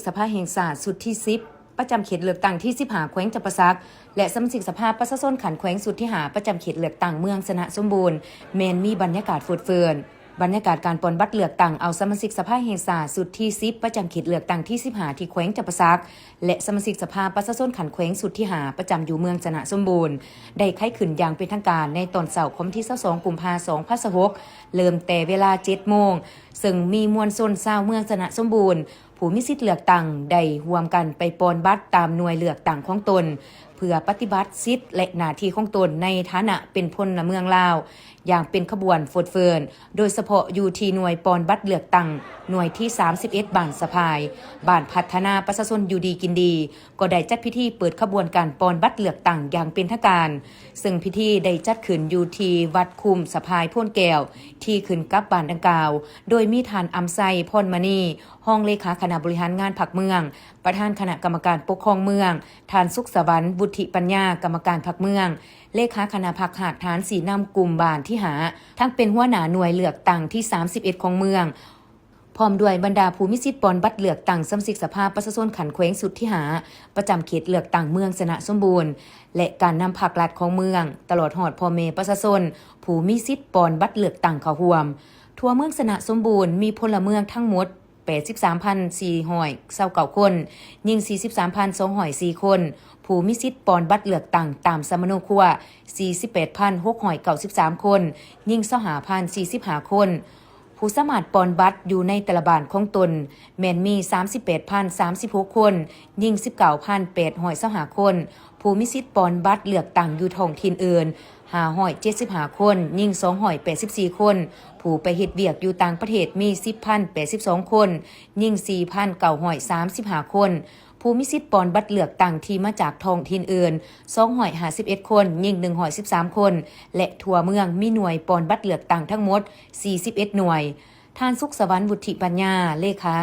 ສະພາແຫ່ງຊາດຊຸດທີສິບ ປະຈຳເຂດເລືອກຕັ້ງທີສິບຫ້າ ແຂວງຈຳປາສັກ ແລະ ສະມາຊິກສະພາປະຊາຊົນຂັ້ນແຂວງຊຸດທີຫ້າ ປະຈຳເຂດເລືອກຕັ້ງເມືອງຊະນະສົມບູນ ແມ່ນມີບັນຍາກາດຟົດເຟີນ. ບັນຍາກາດການປ່ອນບັດເລືອກຕັ້ງເອົາສະມາຊິກສະພາແຫ່ງຊາດຊຸດທີສິບ ປະຈຳເຂດເລືອກຕັ້ງທີສິບຫ້າ ທີ່ແຂວງຈຳປາສັກ ແລະ ສະມາຊິກສະພາປະຊາຊົນຂັ້ນແຂວງຊຸດທີຫ້າ ປະຈຳຢູ່ເມືອງຊະນະສົມບູນ ໄດ້ໄຂຂຶ້ນຢ່າງເປັນທາງການໃນຕອນເຊົ້າຂອງວັນທີຊາວສອງ ກຸມພາ ສອງພັນຊາວຫົກ ເລີ່ມແຕ່ເວລາເຈັດໂມງ ເຊິ່ງມີມວນຊົນຊາວເມືອງຊະນະສົມບູນ ຜູ້ມີສິດເລືອກຕັ້ງ ໄດ້ຮ່ວມກັນໄປປ່ອນບັດຕາມໜ່ວຍເລືອກຕັ້ງຂອງຕົນ ເພື່ອປະຕິບັດສິດ ແລະ ໜ້າທີ່ຂອງຕົນໃນຖານະເປັນພົນລະເມືອງລາວ ຢ່າງເປັນຂະບວນຟົດເຟີນ, ໂດຍສະເພາະຢູ່ທີ່ໜ່ວຍປ່ອນບັດເລືອກຕັ້ງ ໜ່ວຍທີສາມສິບເອັດ ບ້ານສະພາຍ, ບ້ານພັດທະນາປະຊາຊົນຢູ່ດີກິນດີ ກໍໄດ້ຈັດພິທີເປີດຂະບວນການປ່ອນບັດເລືອກຕັ້ງຢ່າງເປັນທາງການ, ເຊິ່ງພິທີໄດ້ຈັດຂຶ້ນຢູ່ທີ່ວັດຄຸ້ມສະພາຍໂພນແກ້ວ ທີ່ຂຶ້ນກັບບ້ານດັ່ງກ່າວ, ໂດຍມີທ່ານ ອຳໄຊ ພອນມະນີ ຮອງເລຂາຄະນະບໍລິຫານງານພັກເມືອງ, ປະທານຄະນະກຳມະການປົກຄອງເມືອງ, ທ່ານ ສຸກສະຫວັນ ວຸດທິປັນຍາ ກຳມະການພັກເມືອງ, ເລຂາຄະນະພັກຮາກຖານຊີ້ນຳກຸ່ມບ້ານທີຫ້າ ທັງເປັນຫົວໜ້າໜ່ວຍເລືອກຕັ້ງທີສາມສິບເອັດຂອງເມືອງ, ພ້ອມດ້ວຍບັນດາຜູ້ມີສິດປ່ອນບັດເລືອກຕັ້ງສະມາຊິກສະພາປະຊາຊົນຂັ້ນແຂວງຊຸດທີຫ້າ ປະຈຳເຂດເລືອກຕັ້ງເມືອງຊະນະສົມບູນ ແລະ ການນຳພາກລັດຂອງເມືອງ, ຕະຫຼອດຮອດພໍ່ແມ່ປະຊາຊົນຜູ້ມີສິດປ່ອນບັດເລືອກຕັ້ງເຂົ້າຮ່ວມ. ທົ່ວເມືອງຊະນະສົມບູນມີພົນລະເມືອງທັງໝົດ ແປດສິບສາມພັນສີ່ຮ້ອຍຊາວເກົ້າຄົນ, ຍິງສີ່ສິບສາມພັນສອງຮ້ອຍສີ່ຄົນ, ຜູ້ມີສິດປ່ອນບັດເລືອກຕັ້ງຕາມສຳມະໂນຄົວ ສີ່ສິບແປດພັນຫົກຮ້ອຍເກົ້າສິບສາມຄົນ, ຍິງຊາວຫ້າພັນສີ່ສິບຫ້າຄົນ, ຜູ້ສາມາດປ່ອນບັດຢູ່ໃນແຕ່ລະບ້ານຂອງຕົນແມ່ນມີສາມສິບແປດພັນສາມສິບຫົກຄົນ, ຍິງສິບເກົ້າພັນແປດຮ້ອຍຊາວຫ້າຄົນ, ຜູ້ມີສິດປ່ອນບັດເລືອກຕັ້ງຢູ່ທ້ອງຖິ່ນອື່ນ ຫ້າຮ້ອຍເຈັດສິບຫ້າຄົນ, ຍິງສອງຮ້ອຍແປດສິບສີ່ຄົນ, ຜູ້ໄປເຮັດວຽກຢູ່ຕ່າງປະເທດມີສິບພັນແປດສິບສອງຄົນ, ຍິງສີ່ພັນເກົ້າຮ້ອຍສາມສິບຫ້າຄົນ, ຜູ້ມີສິດປ່ອນບັດເລືອກຕັ້ງທີ່ມາຈາກທ້ອງຖິ່ນອື່ນ ສອງຮ້ອຍຫ້າສິບເອັດຄົນ, ຍິງໜຶ່ງຮ້ອຍສິບສາມຄົນ ແລະ ທົ່ວເມືອງມີໜ່ວຍປ່ອນບັດເລືອກຕັ້ງທັງໝົດສີ່ສິບເອັດໜ່ວຍ. ທ່ານ ສຸກສະຫວັນ ວຸດທິປັນຍາ ເລຂາ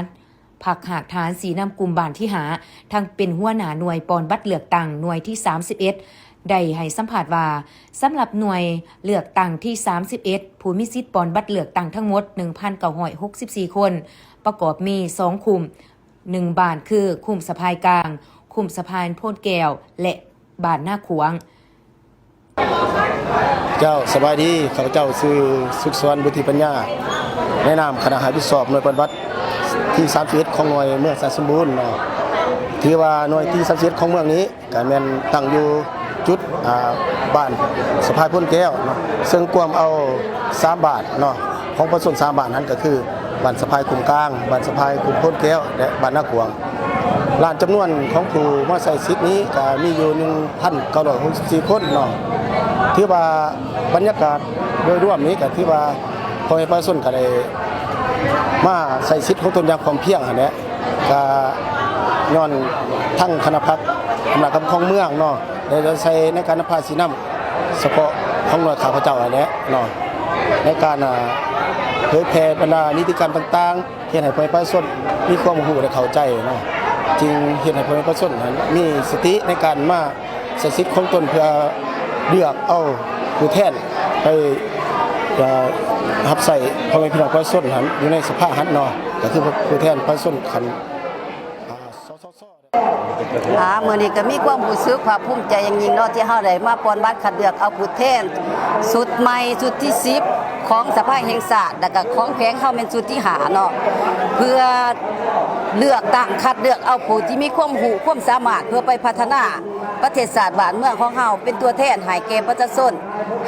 ພັກຮາກຖານຊີ້ນຳກຸ່ມບ້ານທີຫ້າ ທັງເປັນຫົວໜ້າໜ່ວຍປ່ອນບັດເລືອກຕັ້ງໜ່ວຍທີສາມສິບເອັດ ໄດ້ໃຫ້ສຳພາດວ່າ ສຳລັບໜ່ວຍເລືອກຕັ້ງທີສາມສິບເອັດ ຜູ້ມີສິດປ່ອນບັດເລືອກຕັ້ງທັງໝົດໜຶ່ງພັນເກົ້າຮ້ອຍຫົກສິບສີ່ຄົນ ປະກອບມີສອງຄຸ້ມ ໜຶ່ງບ້ານ ຄື ຄຸ້ມສະພາຍກາງ, ຄຸ້ມສະພາຍໂພນແກ້ວ ແລະ ບ້ານນາຂວາງ. ເຈົ້າ ສະບາຍດີ, ຂ້າພະເຈົ້າຊື່ ສຸກສະຫວັນ ບຸດທິປັນຍາ ໃນນາມຄະນະຮັບຜິດຊອບໜ່ວຍປະຕິບັດທີສາມສິບເອັດ ຂອງໜ່ວຍເມືອງຊະນະສົມບູນເນາະ. ຖືວ່າໜ່ວຍທີສາມສິບເອັດ ຂອງເມືອງນີ້ ກະແມ່ນຕັ້ງຢູ່ຈຸດ ອ່າ ບ້ານສະພາຍໂພນແກ້ວເນາະ, ເຊິ່ງກວມເອົາສາມບ້ານເນາະ ຂອງປະຊາຊົນສາມບ້ານຫັ້ນ ກະຄື ບ້ານສະພາຍຄຸ້ມກາງ, ບ້ານສະພາຍຄຸ້ມໂພນແກ້ວ ແລະ ບ້ານນາຂວາງ. ລ້ານຈຳນວນຂອງຜູ້ມາໃຊ້ສິດນີ້ກະມີຢູ່ໜຶ່ງພັນເກົ້າຮ້ອຍຫົກສິບສີ່ຄົນເນາະ. ຖືວ່າບັນຍາກາດໂດຍລວມນີ້ກະຖືວ່າພໍ່ແມ່ປະຊາຊົນກະໄດ້ມາໃຊ້ສິດຂອງຕົນຢ່າງພ້ອມພຽງຫັ້ນແຫຼະ. ກະຍ້ອນທັງຄະນະພັກອຳນາດການປົກຄອງເມືອງເນາະ ໄດ້ໃຊ້ໃນການນຳພາຊີ້ນຳສະເພາະຂອງໜ່ວຍຂ້າພະເຈົ້າຫັ້ນແຫຼະເນາະ ໃນການ ອ່າ ເຜີຍແຜ່ບັນດານິຕິກຳຕ່າງໆ ເຮັດໃຫ້ປະຊາຊົນມີຄວາມຮູ້ ແລະ ເຂົ້າໃຈເນາະ, ຈຶ່ງເຮັດໃຫ້ພໍ່ແມ່ປະຊາຊົນນັ້ນມີສະຕິໃນການມາໃຊ້ສິດຂອງຕົນ ເພື່ອເລືອກເອົາຜູ້ແທນໄປ ເອີ ຮັບໃຊ້ພໍ່ແມ່ພີ່ນ້ອງປະຊາຊົນຫັ້ນ ຢູ່ໃນສະພາຫັ້ນເນາະ, ກໍຄືຜູ້ແທນປະຊາຊົນຂັ້ນ ອ່າ ສສຊ. ອ່າ ມື້ນີ້ກໍມີຄວາມຮູ້ສຶກພາກພູມໃຈຢ່າງຍິ່ງເນາະ ທີ່ເຮົາໄດ້ມາປ່ອນບັດຄັດເລືອກເອົາຜູ້ແທນຊຸດໃໝ່ ຊຸດທີສິບ ຂອງສະພາແຫ່ງຊາດ ແລ້ວກໍຂອງແຂວງເຮົາແມ່ນຊຸດທີຫ້າເນາະ ເພື່ອເລືອກຕັ້ງ ຄັດເລືອກເອົາຜູ້ທີ່ມີຄວາມຮູ້ຄວາມສາມາດ ເພື່ອໄປພັດທະນາປະເທດຊາດບ້ານເມືອງຂອງເຮົາ ເປັນຕົວແທນໃຫ້ແກ່ປະຊາຊົນ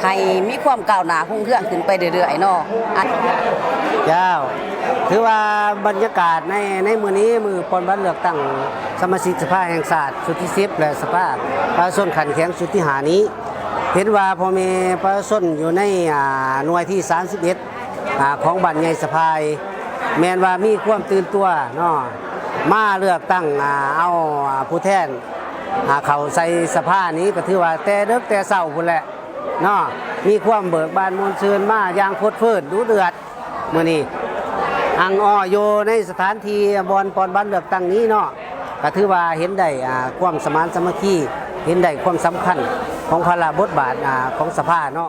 ໃຫ້ມີຄວາມກ້າວໜ້າຮຸ່ງເຮືອງຂຶ້ນໄປເລື້ອຍໆເນາະ. ອັນ ເຈົ້າ ຖືວ່າບັນຍາກາດໃນ ໃນມື້ນີ້ ມື້ປ່ອນບັດເລືອກຕັ້ງສະມາຊິກສະພາແຫ່ງຊາດຊຸດທີສິບ ແລະ ສະພາປະຊາຊົນຂັ້ນແຂວງຊຸດທີຫ້ານີ້ ເຫັນວ່າພໍ່ແມ່ປະຊາຊົນຢູ່ໃນ ອ່າ ໜ່ວຍທີສາມສິບເອັດ ອ່າ ຂອງບ້ານໃຫຍ່ສະພາຍ ແມ່ນວ່າມີຄວາມຕື່ນຕົວເນາະ ມາເລືອກຕັ້ງ ອ່າ ເອົາ ອ່າ ຜູ້ແທນ ອ່າ ເຂົ້າໃສ່ສະພານີ້ ກໍຖືວ່າແຕ່ເດິກແຕ່ເຊົ້າພຸ້ນແຫຼະເນາະ ມີຄວາມເບີກບານມ່ວນຊື່ນມາຢ່າງຟົດຟື້ນດຸເດືອດ. ມື້ນີ້ອັ່ງອໍຢູ່ໃນສະຖານທີ່ບ່ອນປ່ອນບັດເລືອກຕັ້ງນີ້ເນາະ ກໍຖືວ່າເຫັນໄດ້ ອ່າ ຄວາມສະໝານສາມັກຄີ ເຫັນໄດ້ຄວາມສຳຄັນຂອງພາລະບົດບາດ ອ່າ ຂອງສະພາເນາະ.